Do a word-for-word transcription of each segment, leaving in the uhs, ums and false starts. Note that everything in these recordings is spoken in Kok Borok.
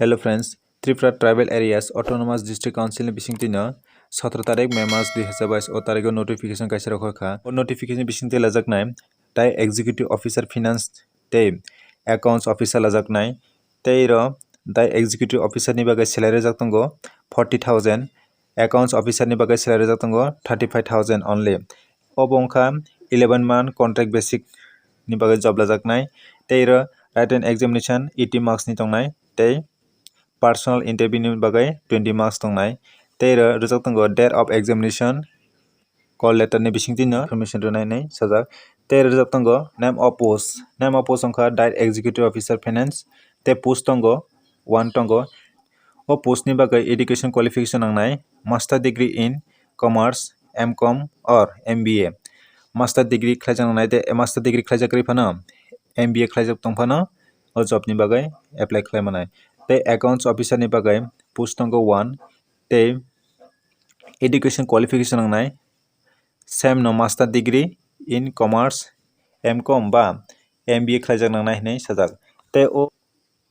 Hello friends, Tripura Tribal Areas Autonomous District Council ni bisingtwi no sotro tarik May mas dui hazar bais o tarigo notification kaisa rok kha. O notification bisingtwi lajaknai tai Executive Officer Finance tei Accounts Officer lajaknai, tei ro tai Executive Officer ni bagwi salary rwjak tongo forty thousand, Accounts Officer ni bagwi salary rwjak tongo thirty five thousand only. Obo wngkha eleven month contract basic ni bagwi job lajaknai, tei ro written examination eighty marks ni tongnai, tei personal interview ni bagwi twenty marks tongnai, tei ro rwjak tongo date of examination, call letter ni bisingtwi no information rwnai hinwi sajak, tei ro rwjak tongo name of post, name of post wngkha Diet Executive Officer Finance, tei post tongo one tongo. O post ni bagwi education qualification nangnai, master degree in commerce, M com or M B A. Master degree khlaijak nangnai, tei master degree khlaijak kwrwi phano M B A khlaijak tong phano o job ni bagwi apply khlai manai. Tei accounts officer ni bagwi post tongo one, tei education qualification nangnai, same no master degree in commerce, M com ba M B A khlaijak nangnai hinwi sajak. Tei o,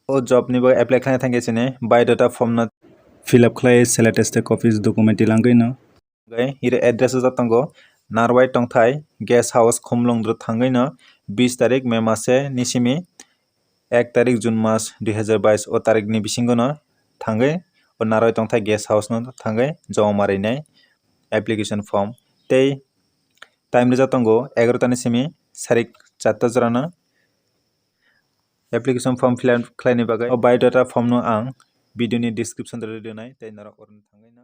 o job ni bagwi apply khlaina thangkhe chini biodata form no fill up khlai, select state copies document tilangwi no. Ire address o tongo, Narwai Tongthai Guest House, Khumlwng Dro thangwi no bis tarik May mase ni simi ek tarik June mas dui hazar bais o tarik ni bisingo no thangwi o Narwai Tongthai Guest House no thangwi joma marinai application form. Tei time rwjak tongo egarota ni simi sarik charta jora no. Application form fill up khlaini bagwi o biodata form no ang video ni description o rwnai, tei norok oro thangwi no